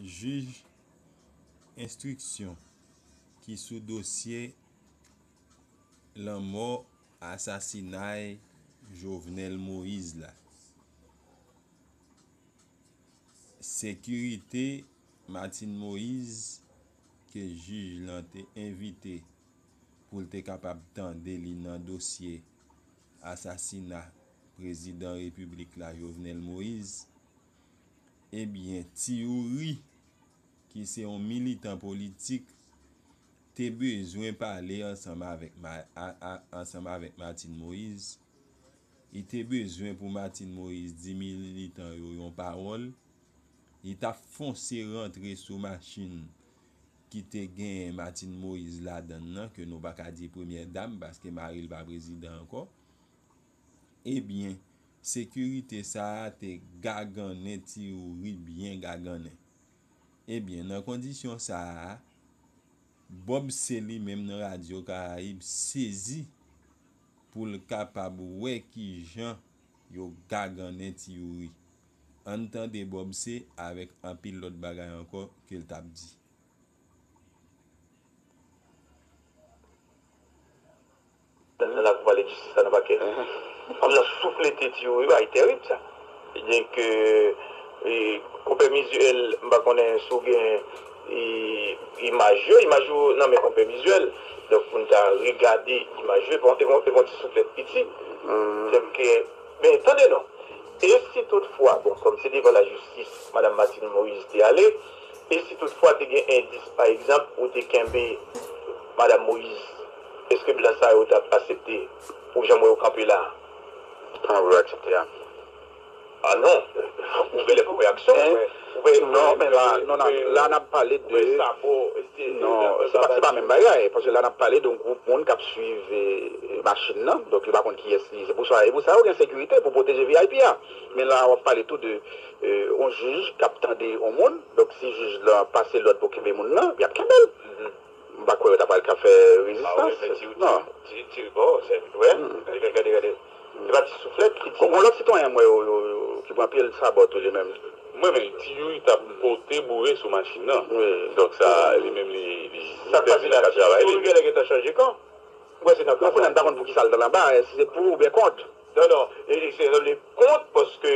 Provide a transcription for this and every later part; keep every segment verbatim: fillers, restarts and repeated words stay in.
jij enstriksyon ki sou dosye lanmò, asasinay Jovenel Moïse la. Sekirite Martine Moïse ke jij lan te envite pou l te kapab tande li nan dosye asasina prezidan repiblik la, Jovenel Moïse, ebyen, Ti Youri, ki se yon militan politik, te bezwen pale ansanm avèk Ma- a- a- ansanm avèk Martine Moïse. Li te bezwen pou Martine Moïse di militan yo yon pawòl. Li t ap fonse rantre sou machin ki te genyen Martine Moïse ladan l nan, ke nou pa ka di premyè dam, paske mari l pa prezidan ankò. Ebyen, sekirite sa a te gagannen Ti Youri byen gagannen. Ebyen, nan kondisyon sa a, Bob C li menm nan Radyo Karayib sezi pou l kapab wè kijan yo gagannen Ti Youri. Ann tande Bob C avèk anpil lòt bagay ankò ke l t ap di. Nan lakou palè jistis la nan pakè. Fanm nan souflete Ti Youri, bagay tèrib sa. Donk, e, konpè Mizuel, m pa konnen si w gen e, imaj yo, imaj yo nan men konpè Mizuel. Donk, pou n ta regade imaj yo, e bon, e bon, e bon ti souflèt piti. Donk, e, men tande non. E si toutfwa, bon, kòm se devan lajistis, Madam Martine Moïse te ale, e si toutfwa te gen endis, pa egzanp, ou te kenbe Madam Moïse, èske blan sa yo t ap aksepte pou jan m wè yo kanpe la a? Kòman pou yo aksepte a? A non, ou genlè pou reyaksyon, ou wè, ou wè, Non, men la, non, la, la n ap pale de. Non, se pa, se pa menm bagay, paske la n ap pale de yon gwoup moun k ap swiv e, e, machin nan, donk yo pa konn kiyès li. Se pou sa, e pou sa yo gen sekirite pou pwoteje V I P a. Men la w ap pale tou de e, yon jij k ap tande yon moun, donk si jij lan pase lòd pou kenbe moun nan, y ap kenbe l. M pa kwè yo ta pral ka fè rezistans. Non. Ti, ti, bon, se, wè, gade, gade, gade. Se pa ti souflèt ki ti. Gon lòt sitwayen m wè yo, yo, yo, ki pran pye l sabò tou li menm. Mwen menm, Ti Youri t ap pote boure sou machin nan. Donk sa, li menm, li, li, li tèmine nan travay li. Ti Youri genlè gentan chanje kan. Mwen, se nan ka sa. Kounye a, m pa konn pou kisa l t al anba, si se pou oubyen kont. Non, non, e, e, se li kont, paske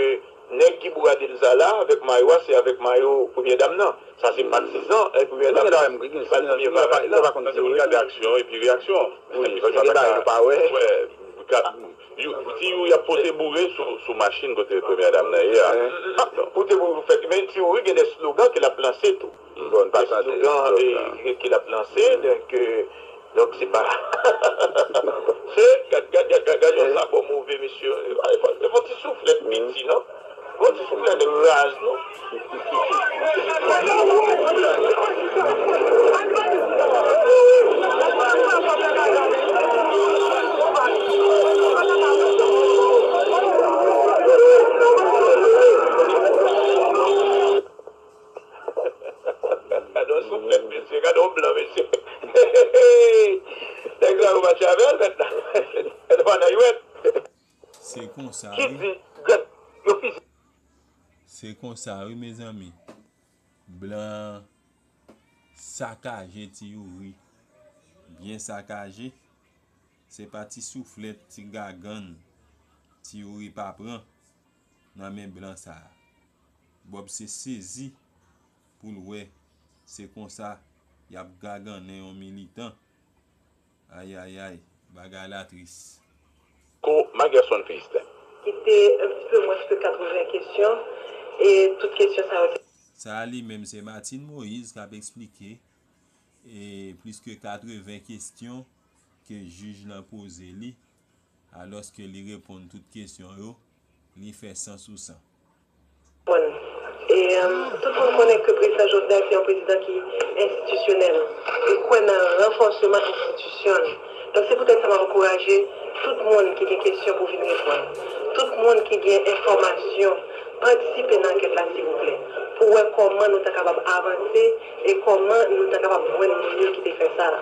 nèg ki bourade l sa la, avèk mayo a, se avèk mayo premyè dam nan. Sa se patizan, e, premyè dam nan. Li pa t premye pa avèk nan. Paske moun gade aksyon epi reyaksyon. Wi, paske se bagay nou pa wè. Wè, Ti Youri ap pote boure sou, sou machin kote premyè dam nan ye a. Pote boure pou fèt. Men Ti Youri gen de slogan ke l ap lanse tou. Bon, n pa tande slogan ke l ap lanse, donk, donk se pa. Se, gad, gad, gad, gad, gad, yon sa bon move, mesye. Fò ti souflèt piti, non? Fò ti souflèt raz, non? Gade yon souflèt, mesye, gade yon blan, mesye. Nèg sa yo mache avè l, mèt la. Gade pa nan jwèt. Se konsa wi. Se konsa wi, mezanmi. Blan sakaje Ti Youri. Byen sakaje. Se pa ti souflèt, ti gagann Ti Youri pa pran nan men blan sa a. Bob se sezi pou l wè se konsa y ap gagannen yon militan. Ayayay, bagay la tris. Ko Magerson Philistin. Ki te un petit peu moins que quatre-vingts questions, e tout kesyon sa yo te. Sa a li menm se Martine Moïse k ap eksplike e plis ke katreven kesyon ke jij lan poze li, alòske li reponn tout kesyon yo, li fè san sou san. Bon. E, euh, tout moun konnen ke prezidan Jovenel se yon prezidan ki enstitisyonèl. Li kwè nan ranfòseman enstitisyon l. Donk, se poutèt sa m ap ankouraje tout moun ki gen kesyon pou vin reponn. Tout moun ki gen enfòmasyon, patisipe nan ankèt la, silvouplè, pou wè kòman nou ta kapab avanse e kòman nou ta kapab jwenn moun yo ki te fè sa la.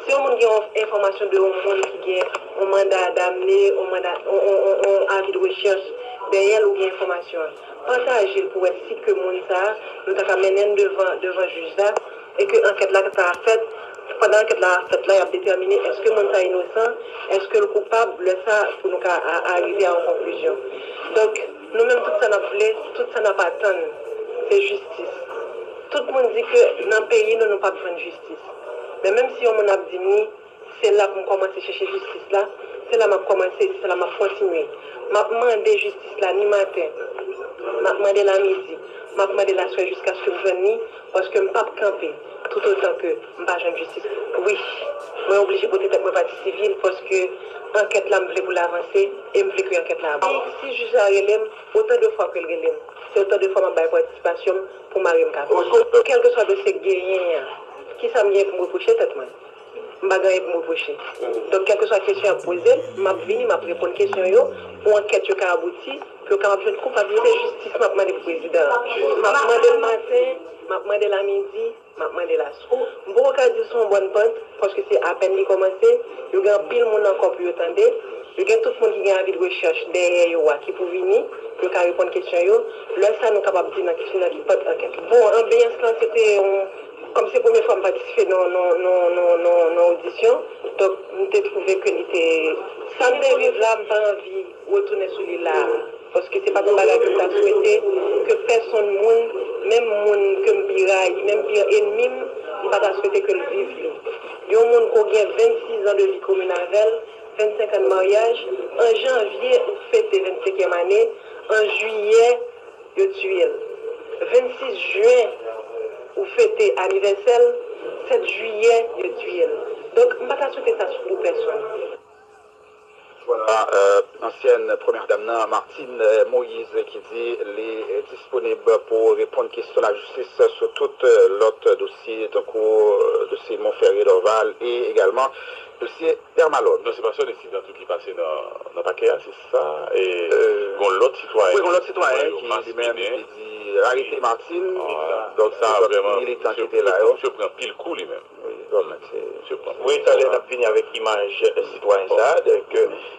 Si yon moun gen yon enfòmasyon de yon moun ki gen yon manda damne, yon manda, yon, yon, yon, yon avi de rechèch, Dèyè l ou gen enfòmasyon an. Pataje l pou wè si ke moun sa a, nou ta ka mennen l devan, devan jij la, e ke ankèt la ta fèt. Pandan ankèt la ap fèt la, y ap detèmine èske moun sa a inosan, èske l koupab, lè sa a, pou nou ka a- arive a yon konklizyon. Donk, nou menm, tout sa n ap vle, tout sa n ap atann, se jistis. Tout moun di ke nan peyi nou, nou p ap jwenn jistis. Men menm si yon moun ap di m li, se la pou m kòmanse chèche jistis la, se la m ap kòmanse, se la m ap kontinye. M ap mande jistis la ni maten, m ap mande l a midi, m ap mande l aswè jiskaske m jwenn li, paske m p ap kanpe toutotan ke m pa jwenn jistis. Wi, mwen oblije pote tèt mwen pati sivil paske ankèt la m vle pou l avanse e m vle ke ankèt la ap bon. Si jij la rele m, otan de fwa ke l rele m, se otan de fwa m ap bay patisipasyon m pou mari m ka viv. Kèlkeswa dosye k genyen an, kisa m genyen pou m repwoche tèt mwen? M pa gen anyen pou m repwoche. Donk, kèlkeswa kesyon y ap poze m, m ap vini, m ap reponn kesyon yo, pou ankèt yo ka abouti, pou yo kapab jwenn koupab yo. Se jistis m ap mande pou prezidan an. M ap mande l maten, m ap mande l a midi, m ap mande l aswè. M poko ka di l sou yon bòn pant, paske se apèn li kòmanse. Yo gen anpil moun ankò pou yo tande. Yo gen tout moun ki gen avi de rechèch dèyè yo a ki pou vini, pou yo ka reponn kesyon yo. Lè sa, nou kapab di nan ki, nan ki pant ankèt la. Bon, anbyans lan, se te yon, kòm se premye fwa m patisipe nan, nan, nan, nan, nan, nan odisyon, donk, m te twouve ke li te, sa m te viv la, m pa anvi retounen sou li la a. Paske se pa t yon bagay ke m ta swete ke pèsonn moun, menm moun ke m pi rayi, menm pi ènmi m, m pa ta swete ke l viv li. Yon moun ke w gen vennsis an de vi komin avè l, vennsenk an de maryaj, an janvye, ou fete vennsenkyèm ane, an jiyè, yo tiye l. Vennsis jen, ou fete anivèsè l, sèt jiyè, yo tiye l. Donk, m pa ta swete sa pou pèsonn. Vwala, ansyèn premyè dam nan, Martine Moïse, ki di li disponib pou reponn kesyon lajistis sou tout lòt dosye, tankou dosye Monferrier Dorval e egalman dosye Dermalog. Non, se pa sèl ensidan tou ki pase nan, nan pakè a, se sa. E, gon lòt sitwayen. Wi, gon lòt sitwayen ki li menm ki di arete Martine. Donk, se lòt militan ki te la yo. Misye pran pil kou li menm. Wi, talè n ap vini avèk imaj sitwayen sa a. Donk,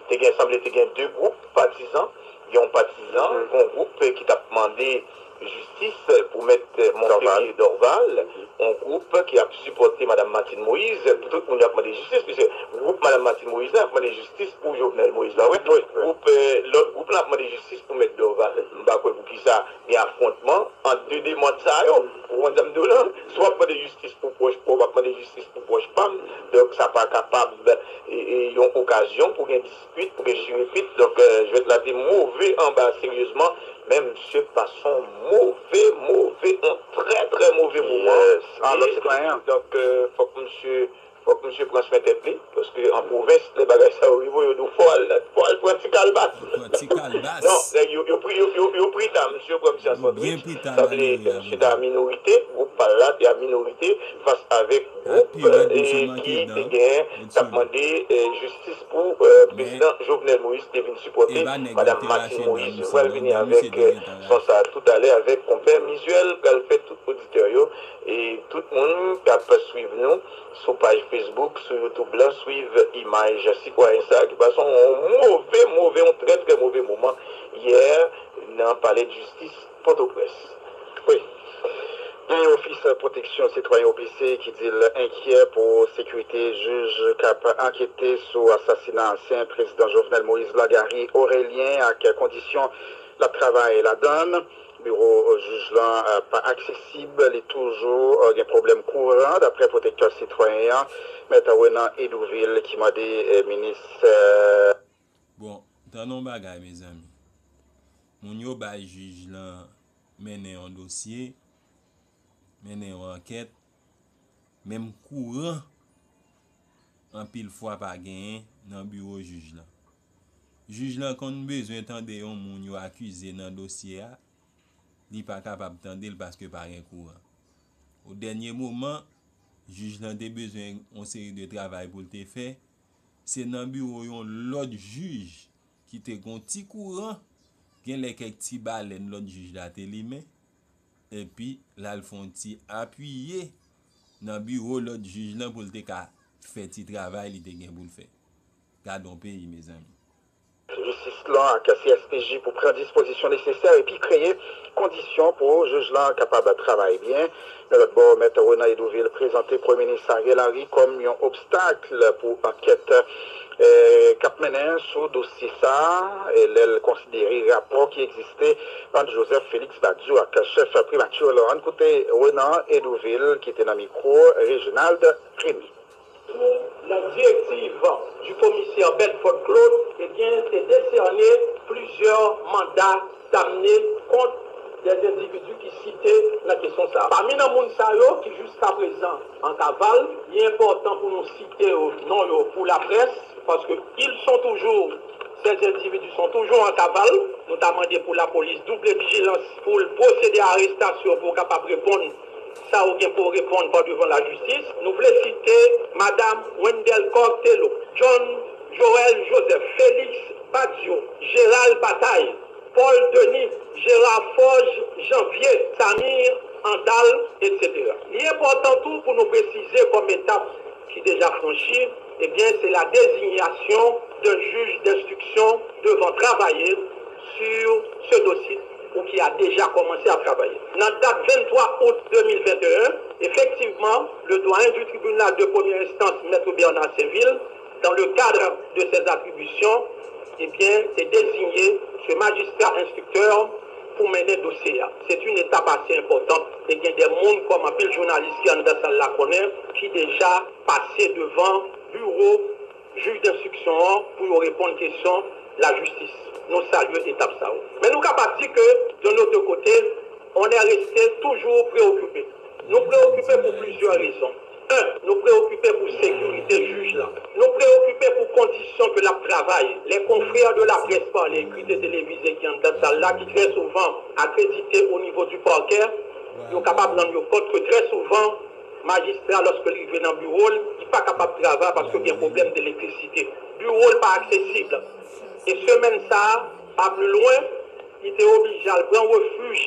te gen, sanble te gen de gwoup patizan. Gen yon patizan, gen yon gwoup ki t ap mande jistis pou mèt Monferrier Dorval, yon gwoup ki ap sipòte madanm Martine Moïse. Pou tout moun yo ap mande jistis, piske gwoup madanm Martine Moïse la ap mande jistis pou Jovenel Moïse la, wi. Gwoup, lòt gwoup la ap mande jistis pou mèt Dorval. M pa kwè poukisa gen afwontman ant de demann sa yo. Ou konprann sa m di w lan? Si w ap mande jistis pou pwòch pa w, w ap mande jistis pou pwòch pa m. Donk, sa pa kapab yon okazyon pou gen dispit, pou gen chirepit. Donk, jwèt la te move anba seryezman. Men misye pase yon move, move, yon trè, trè move moman. Donk, fòk misye Fòk misye pran swen tèt li, paske an pwovens, lè bagay sa yo rive w, yo di w fò w al, fò w al pran ti kalbas. Pran ti kalbas. Non, nèg yo, yo pri, yo, yo, yo pri ta, misye pran misye an sandwich. Sa vle di ke misye ta minorite, gwoup pa l la te a minorite fas avèk gwoup ki te gen, t ap mande jistis pou prezidan Jovenel Moïse ki te vin sipòte madanm Martine Moïse. Mwen pral vini avèk son sa toutalè avèk konpè Mizuel pral fè tout oditè yo e tout moun k ap swiv nou sou paj Facebook, sou YouTube la, swiv imaj sitwayen sa a ki pase yon move, move, yon trè, trè move moman yè nan Palè de Jistis Pòtoprens. Wi. Yon ofis pwoteksyon sitwayen, O P C, ki di l enkyè pou sekirite jij k ap ankete sou asasina ansyen prezidan Jovenel Moïse la, Gary Orélien, ak kondisyon l ap travay ladan l. Biwo jij lan pa aksesib, li toujou gen pwoblèm kouran, daprè pwotektè sitwayen an, Mèt Renan Hédouville, ki mande minis. Bon, tann yon bagay, mezanmi. Moun yo bay jij lan mennen yon dosye, mennen yon ankèt, menm kouran anpil fwa pa genyen nan biwo jij lan. Jij lan konn bezwen tande yon moun yo akize nan dosye a, li pa kapab tande l paske pa gen kouran. O dènye moman, jij lan te bezwen yon seri de travay pou l te fè, se nan biwo yon lòt jij ki te gen yon ti kouran, genlè kèk ti balèn lòt jij la te limen, epi l al fè yon ti apiye nan biwo lòt jij lan pou l te ka fè ti travay li te gen pou l fè. Gade yon peyi, mezanmi. Jistis lan ak C S P J pou pran dispozisyon nesesè epi kreye kondisyon pou jij lan kapab travay byen. Yon lòt bò, Mèt Renan Hédouville prezante Premye Minis Ariel Henry kòm yon obstak pou ankèt k ap mennen sou dosye sa a, lè l konsidere rapò ki egziste ant Joseph Félix Badio ak chèf Primati lan. Ann koute Renan Hédouville ki te nan mikwo Reginald Remy. Sous la directive du commissaire Bedford Claude, eh bien, te desène plizyè manda damne kont dè endividi ki site nan kesyon sa a. Pami nan moun sa yo ki jiskaprezan an kaval, li enpòtan pou nou site yo, non yo pou laprès, paske ils sont toujours, ces individus sont toujours en cavale. Nou ta mande pou lapolis double vijilans pou l pwosede a arestasyon pou w kapab reponn sa ou gen pou w reponn pa devan lajistis. Nou vle site Madam Wendell Costello, John Joël Joseph, Félix Badio, Gérald Bataille, Paul Denis, Gérard Forge, Janvier, Samir Andal, etsetera. Li enpòtan tou pou nou presize kòm etap ki deja franchi, ebyen, se la désignation d'un juge d'instruction devant travailler sur ce dossier, ou qui a déjà commencé à travailler. Nan dat venntwa out de mil venteyen, efektivman, le doyen du tribunal de première instance, Mèt Bernard Sainvil, dans le cadre de ses attributions, ebyen, te deziye se majistra enstriktè pou mennen dosye a. Se yon etap ase enpòtan. E gen de moun, kòm anpil jounalis ki anndan sal la konnen, ki deja pase devan biwo jij denstriksyon an pou yo reponn kesyon lajistis. Nou salye etap sa yo. Men nou kapab di ke, de notre côté, on est resté toujours préoccupé. Nou preokipe pou plizyè rezon. En, nou preokipe pou sekirite jij la. Nou preokipe pou kondisyon ke l ap travay. Les confrères de la presse par les écrits et télévisés ki anndan sal la, ki trè souvan akredite o nivo di pakè, yo kapab rann yo kont ke trè souvan, majistra, lòske l rive nan biwo l, li pa kapab travay paske gen pwoblèm elektrisite. Biwo l pa aksesib. E semèn sa a, pa pli lwen, li te oblije al pran refij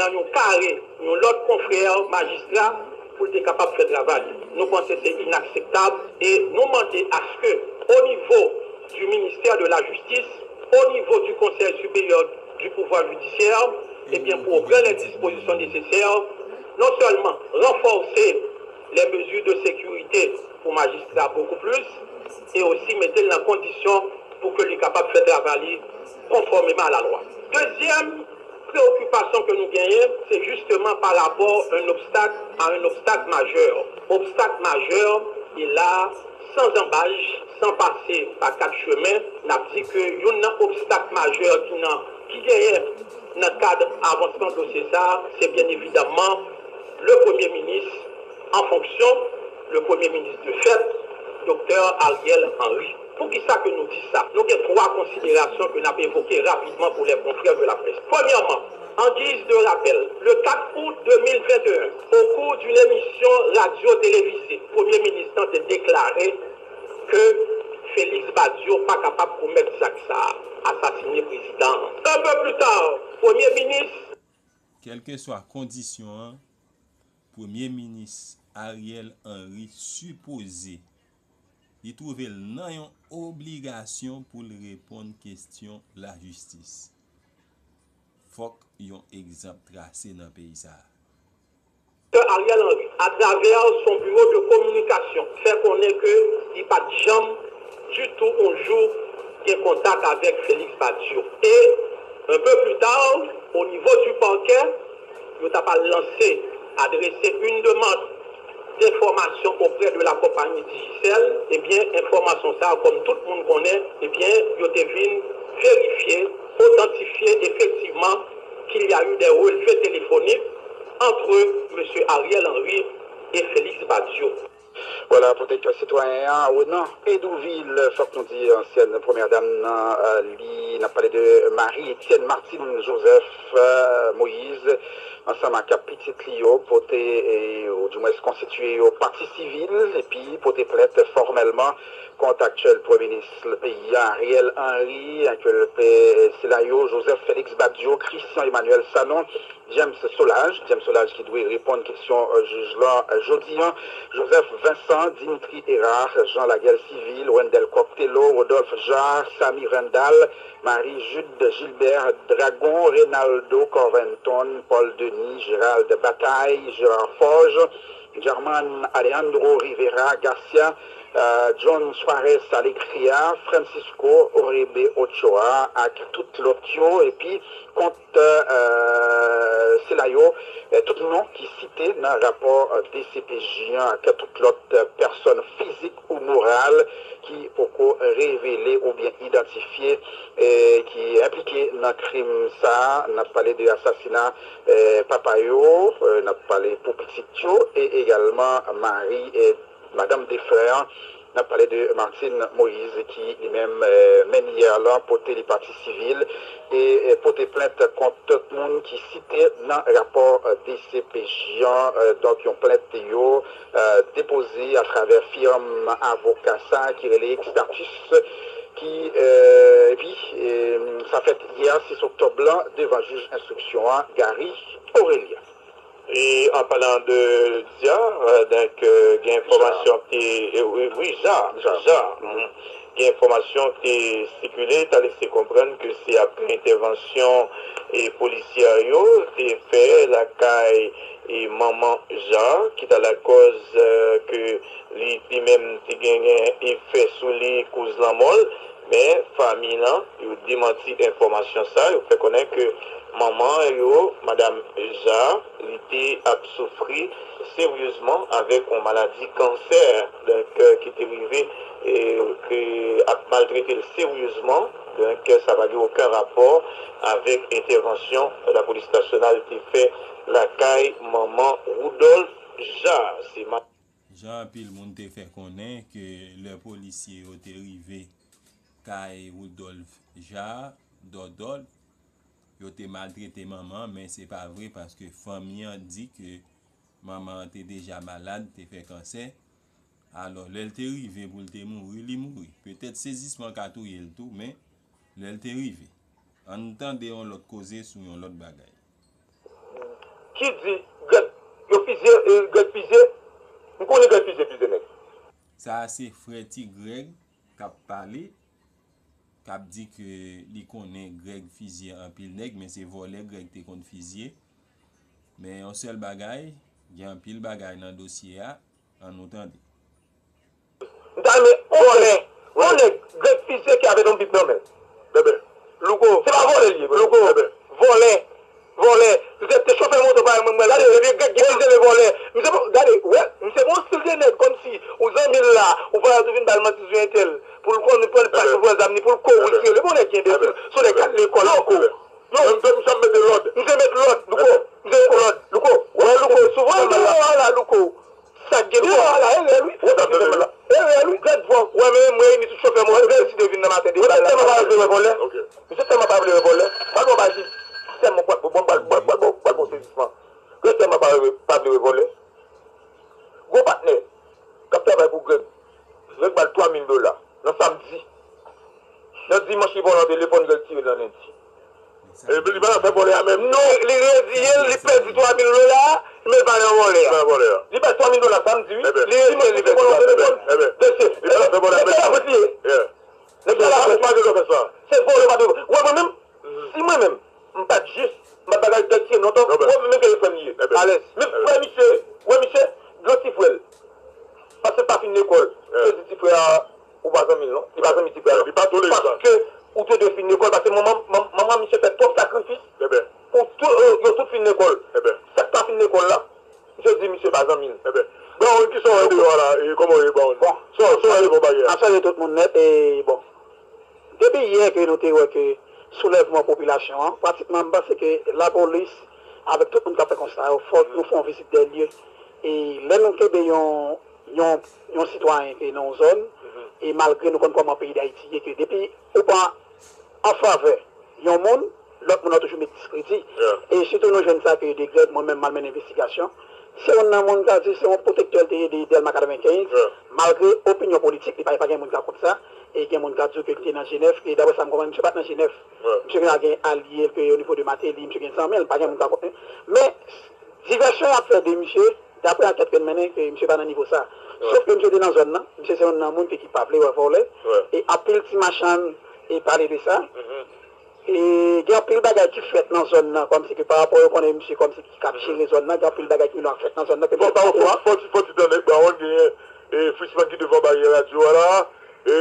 nan yon kare yon lòt konfrè majistra pou l te kapab fè travay li. Nou panse se inakseptab e nou mande aske, o nivo du ministère de la justice, o nivo du Conseil supérieur du pouvoir judiciaire, ebyen, pou yo pran les dispositions nécessaires, non sèlman ranfòse les mesures de sécurité pou majistra bokou plis, e osi mete l nan kondisyon pou ke li kapab fè travay li konfòmeman a la lwa. Dezyèm preokipasyon ke nou genyen, se jisteman pa rapò un obstacle à un obstacle majeur. Obstak majè, e la, san zanbaj, san pase pa kat chemen, n ap di ke youn nan obstak majè ki nan, ki genyen nan kad avansman dosye sa a, se byen evidaman le Premye Minis an fonksyon, le Premye Minis de fèt, Doktè Ariel Henry. Poukisa ke nou di sa? Nou gen twa konsiderasyon ke n ap evoke rapidman pou les confrères de la presse. Premyèman, en guise de rappel, le quatre août deux mille vingt et un, au cours d'une émission radio télévisée, Premye Minis lan te deklare ke Félix Badio pa kapab komèt zak sa a, asasine prezidan an. Un peu plus tard, Premye Minis Kèlkeswa kondisyon an, Premye Minis Ariel Henry sipoze li twouve l nan yon obligasyon pou l reponn kesyon lajistis. Fòk yon egzanp trase nan peyi sa a. Ariel Henry, atravè son biwo de kominikasyon, fè konnen ke li pa t janm ditou yon jou gen kontak avèk Félix Badio. E, un peu plus tard, au niveau du parquet, yo t ap al lanse, adrese une demande d'information auprès de la compagnie Digicel, ebyen, enfòmasyon sa a, kòm tout moun konnen, ebyen, yo te vin verifye, otantifye efektivman qu'il y a eu des relevés téléphoniques entre Monsieur Ariel Henry et Félix Badio. Vwala, pwotektè sitwayen an, Renan Hédouville, fòk nou di, ansyèn premyè dam nan, li, n ap pale de Marie Etienne Martine Joseph, euh, Moïse, ansanm ak pitit li yo, pote, e, oudimwens konstitiye yo pati sivil, epi pote plent fòmèlman kont aktyèl premye minis peyi a, Ariel Henry, ke l pe, sila yo, Joseph Félix Badio, Christian Emmanuel Sanon, James Solages, James Solages ki dwe reponn kesyon jij la jodi a. Joseph Vincent, Dimitri Hérard, Jean Laguerre Civil, Wendell Coctello, Rodolphe Jarre, Samy Randal, Marie Jude Gilbert Dragon, Reynaldo Corventon, Paul Denis, Gérald Bataille, Gérard Forge, German Alejandro Rivera Garcia, John Suarez Alegria, Francisco Orebe Ochoa ak tout lòt yo, epi kont sila yo, tout non ki site nan rapò D C P J an ak tout lòt pèsòn fizik ou moral ki poko revele oubyen idantifye ki enplike nan krim sa a. N ap pale de asasina papa yo, n ap pale pou pitit yo e egalman mari e madanm defen an. N ap pale de Martine Moïse ki li menm, menm yè lan pote li pati sivil e pote plent kont tout moun ki site nan rapò D C P J an. Donk yon plent yo depoze atravè firm avoka sa ki rele Extatus ki epi sa fèt yè sis oktòb lan devan jij enstriksyon an Gary Aurelia. E an palan de Dia, donk gen enfòmasyon ki te, wi, Ja, Ja, gen enfòmasyon ki te sikile, ta lese konprann ke se apre entèvansyon e polisyè yo te fè lakay e manman Ja, ki ta lakòz ke li, li menm te genyen efè sou li, koz lanmò l. Men fanmi lan, yo demanti enfòmasyon sa, yo fè konnen ke manman yo, madanm Ja, li te ap soufri seryezman avèk yon maladi kansè, donk, ki te rive e, ke ap maltrete l seryezman. Donk, sa pa gen okenn rapò avèk entèvansyon lapolis nasyonal te fè lakay manman Rudolph Ja. Se ma- Jan anpil moun te fè konnen ke lè polisye yo te rive kay Rudolph Ja, Dòdòl, yo te maltrete manman an, men se pa vre paske fanmi an di ke manman an te deja malad, te fè kansè. Alò, lè l te rive pou l te mouri, li mouri. Petèt sezisman ka touye l tou, men lè l te rive. Ann tande yon lòt koze sou yon lòt bagay. Ki di Grèg, yo fizye, e, Grèg fizye? M konnen Grèg fizye plizyè nèg. Sa a se frè Ti Grèg k ap pale, k ap di ke li konnen Grèg fizye anpil nèg, men se vòlè Grèg te konn fizye. Men yon sèl bagay, gen anpil bagay nan dosye a, ann nou tande. M ta renmen on nèg, on nèg Grèg fizye ki avèk yon bib nan men l. Bèbè. Louko. Se pa vòlè l ye, Louko. Bèbè. Vòlè. Vòlè. Misye te chofè moto parèy mwen, mwen. Gade, ebyen, Grèg ki fizye le vòlè. Misye bon, gade, wè, misye bon stil de nèg, kòmsi ou zanmi l la, ou pral tou vin ba l manti sou entèl. Pou l konn, pou l pa sou pran zam ni, pou l kouri tirele. Bon nèg ki enbesil, se yon nèg k al lekòl, Louko. Yo. Mwen menm, m sa mete lòd. Misye met lòd, Louko. Misye met lòd, Louko. Wè, Louko, souvan deyò a la, Louko. Sa k gen deyò a la, erè, wi. Erè, wi. Grèg fò. Wè, men, m reyini tout chofè, mwen, Grèg deside vin nan maten, depi la. Misye tèlman pa vle wè vòlè. Misye tèlman pa vle wè vòlè. Pral bon bagay, tèlman pral bon, pral bon, pral bon, pral bon sezisman. Grèg tèlman pa vle, pa vle wè vòlè. Gwo patnè k ap travay pou Grèg. Grèg ba l twa mil dola nan samdi. Nan dimanch, li vòlè yon telefòn, Grèg tire l nan lendi. E li pa nan fè vòlè a menm. Non, li reziye l, li pèdi twa mil dola a, men li pa nan vòlè a. Li pa nan vòlè a. Li bay twa mil dola samdi, wi. Li reziye l, li pèdi twa mil dola. Mesye, li pa nan fè vòlè a menm. Nèg sa la fè. Se vòlè pa de vòlè. Wè, mwen menm, si mwen menm, m pa t jis, m pa t bagay Grèg tire non, tonton, wè, menm ke frè m li ye. Alèz. Men frè misye, wè misye, gran ti frè l. Paske l pa fin lekòl. Misye di ti frè a, ou pa zanmi l non. Li pa zanmi ti frè a non. Li pa tolere sa. Paske ou te dwe fin lekòl, paske manman, manman misye fè twòp sakrifis pou tout, yo tout fin lekòl. Sa k pa fin lekòl la, misye di misye pa zanmi l. Ebyen, Brown, kisa w wè deyò a la? E kòman w ye, Brown? Bon, sa w wè pou bagay a? Ap salye tout moun nèt, e bon. Depi yè ke nou te wè ke soulèvman popilasyon an, pratikman m panse ke lapolis avèk tout moun k ap fè konsta yo, fòk nou fè yon vizit dè lye. E lè nou kenbe yon, yon, yon sitwayen ke nan yon zòn, e malgre nou konn kòman peyi Dayiti ye, ke depi ou pa an favè yon moun, lòt moun nan toujou met diskredi. E sitou nou jwenn sa ke de Grèg, mwen menm, m al mennen envestigasyon. Se youn nan moun ka di se yon pwotektè l te ye de Dèlma katrevenkenz, malgre opinyon politik li pa, pa gen moun ka kont sa. E gen moun ka di w ke li te nan Jenèf, ke daprè sa m konprann, misye pa t nan Jenèf. Misye gen, gen alye l ke o nivo de Mateli, misye gen zanmi l, pa gen moun ka kont li. Men, divèsyon y ap fè de misye, daprè ankèt ke n mennen, ke misye pa nan nivo sa. Sof ke misye te nan zòn nan, misye se youn nan moun ke ki pa vle wè vòlè, e anpil ti machann e pale de sa. E gen anpil bagay ki fèt nan zòn nan, kòmsi ke pa rapò yo konnen misye kòmsi ki k ap jere zòn nan, gen anpil bagay ki ap fèt nan zòn nan ke misye pa okouran. Fò ti, fò ti tande, Bawon, genyen e Frisman ki devan baryè radyo a la, e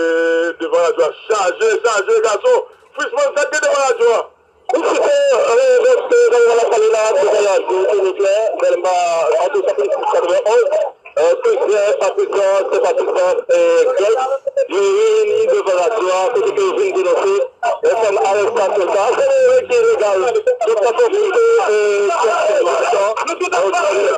devan radyo a chaje, chaje, gason. Frisman, sa k gen devan radyo a? Wi, se, e, rèspè, nan la sali la, devan radyo Tony Claire, Dèlma, antre sèt sèt sis katrevenn onz, e, plizyè patizan, senpatizan, e, Grèg, yo reyini devan radyo a, kote ke yo vin denonse, e, fòm arestasyon sa. Se yon règ ki ilegal. Donk, sa fè plis ke, e, kèk sitiyasyon, e,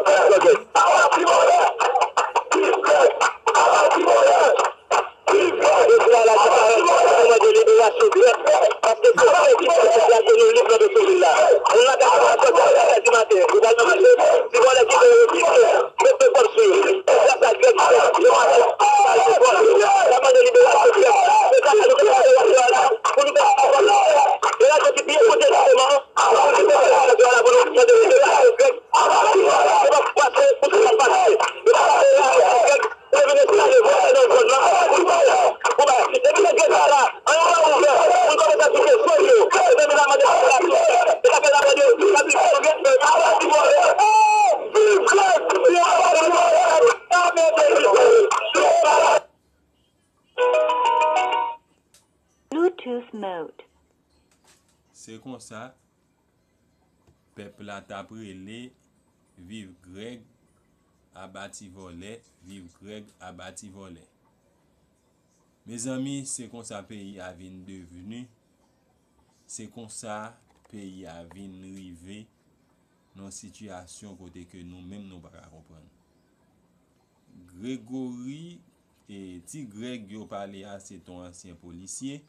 Jodi a la, se parèt pou mande liberasyon Grèg, paske se Grèg ki fè sitiyasyon nou lib nan Petyonvil la. Moun nan ka sòti a sèt è di maten, yo pral nan mache, ti vòlè ki fè yo refize, met men kòb sou yo. Se gras a Grèg ki fè yo mache, al nan vòlè. N ap mande liberasyon Grèg. Se sa nou fè pou nou fè vòlè. E la, se ki pi enpòtan, jisteman, pou nou fè vòlè la, pou nou mande liberasyon Grèg. Yo p ap pase pou sa k ap pase. Yo p ap pase liberasyon Grèg. Yo vin enstale vòlè nan zòn nan. Pou bay, pou bay. Depi nèg gen sa la, ann al ouvè. Pou n kòmanse ap kite zòn yo. Mezanmi, n ap mande sa la tou. E sa fè n ap mande yo, n ap di, fò gen fè, n ap di vòlè. Viv Grèg! Viv Grèg! N ap mete Bluetooth mode. Se konsa, pèp la t ap rele, viv Grèg, aba ti vòlè, viv Grèg, aba ti vòlè. Mezanmi, se konsa peyi a vin devni, se konsa peyi a vin rive nan yon sitiyasyon kote ke nou menm nou pa ka konprann. Gregory, e, ti Grèg yo pale a, se t on ansyen polisye.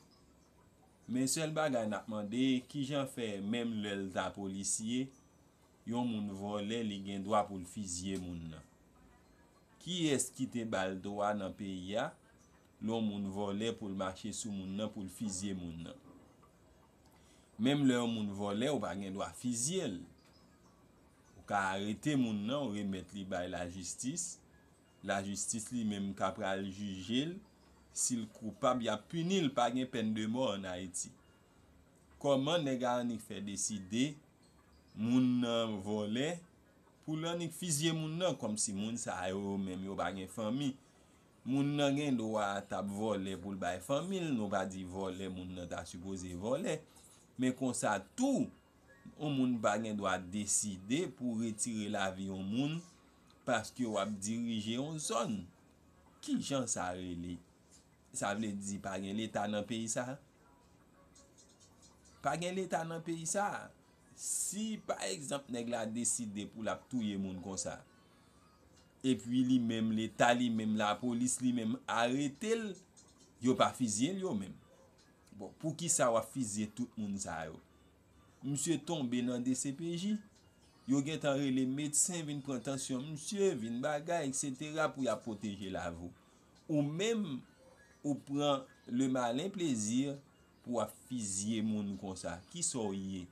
Men sèl bagay n ap mande, kijan fè menm lè l ta polisye, yon moun vòlè, li gen dwa pou l fizye moun nan? Kiyès ki te ba l dwa nan peyi a, lè yon moun vòlè, pou l mache sou moun nan, pou l fizye moun nan? Menm lè yon moun vòlè, ou pa gen dwa fizye l. Ou ka arete moun nan, ou remèt li bay lajistis. Lajistis li menm ka pral jije l. Si l koupab, y ap pini l, pa gen pèn de mò ann Ayiti. Kòman nèg a annik fè deside moun nan vòlè, pou l annik fizye moun nan, kòmsi moun sa yo menm yo pa gen fanmi? Moun nan gen dwa t ap vòlè pou l bay fanmi l, nou pa di vòlè moun nan ta sipoze vòlè. Men konsa tou, yon moun pa gen dwa deside pou retire lavi yon moun paske w ap dirije yon zòn. Kijan sa rele? Sa vle di pa gen Leta nan peyi sa? Pa gen Leta nan peyi sa. Si pa egzanp nèg la deside pou l ap touye moun konsa, epi li menm Leta, li menm lapolis, li menm arete l, yo pa fizye l yo menm. Bon, poukisa w ap fizye tout moun sa yo? Misye tonbe nan D C P J. Yo gentan rele medsen vin pran tansyon misye, vin bagay, etsetera pou y ap pwoteje lavi w. Ou menm, ou pran le malen plezi pou w ap fizye moun konsa. Kisa w ye?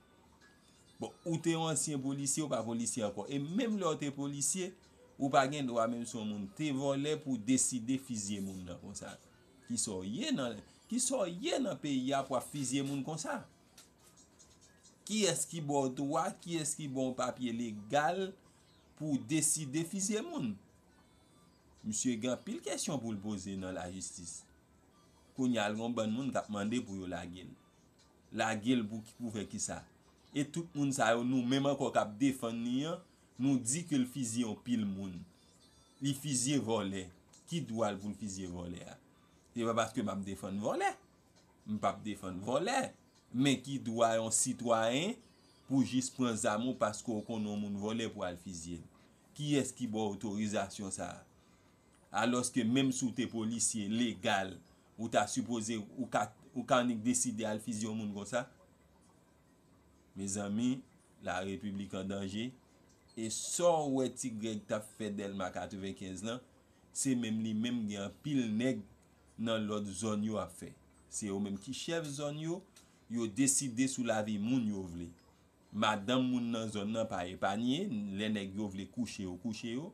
Bon, ou te yon ansyen polisye, ou pa polisye ankò. E menm lè w te polisye, ou pa gen dwa, menm si yon moun te vòlè, pou w deside fizye moun nan konsa. Kisa w ye nan, kisa w ye nan peyi a pou w ap fizye moun konsa? Kiyès ki ba w dwa, kiyès ki ba w papye legal pou w deside fizye moun? Misye gen anpil kesyon pou l poze nan lajistis. Kounye a, l gen yon bann moun k ap mande pou yo lage l. Lage l pou, pou fè kisa? E tout moun sa yo, nou menm ankò k ap defann li an, nou di ke l fizye yon pil moun. Li fizye vòlè. Ki dwa l pou l fizye vòlè a? Se pa paske m ap defann vòlè. M p ap defann vòlè. Men ki dwa yon sitwayen pou jis pran zam ou paske w konnen yon moun vòlè pou al fizye l? Kiyès ki ba w otorizasyon sa a? Alòske menm si w te polisye legal, ou ta sipoze, ou ka, ou ka annik deside al fizye yon moun konsa? Mezanmi, la repiblik an danje. E sa w wè Ti Grèg t ap fè Dèlma katrevenkenz lan, se menm li menm gen anpil nèg nan lòt zòn yo ap fè. Se yo menm ki chèf zòn yo, yo deside sou lavi moun yo vle. Madanm moun nan zòn nan pa epanye, lè nèg yo vle kouche yo, kouche yo.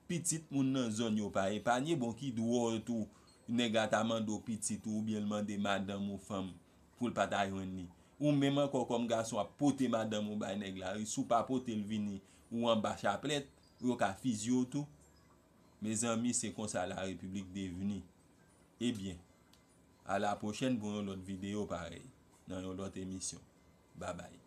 Pitit moun nan zòn yo pa epanye, bon ki dwa w tou, nèg la ta mande w pitit ou oubyen l mande madanm ou fanm pou l pa ta jwenn li. Ou menm ankò kòm gason ap pote madanm ou bay nèg la, si w pa pote l vini, ou anba chaplèt, yo ka fizye w tou. Mezanmi, se konsa la repiblik devni. Ebyen, a la pwochèn pou yon lòt videyo parèy, nan yon lòt emisyon. Babay.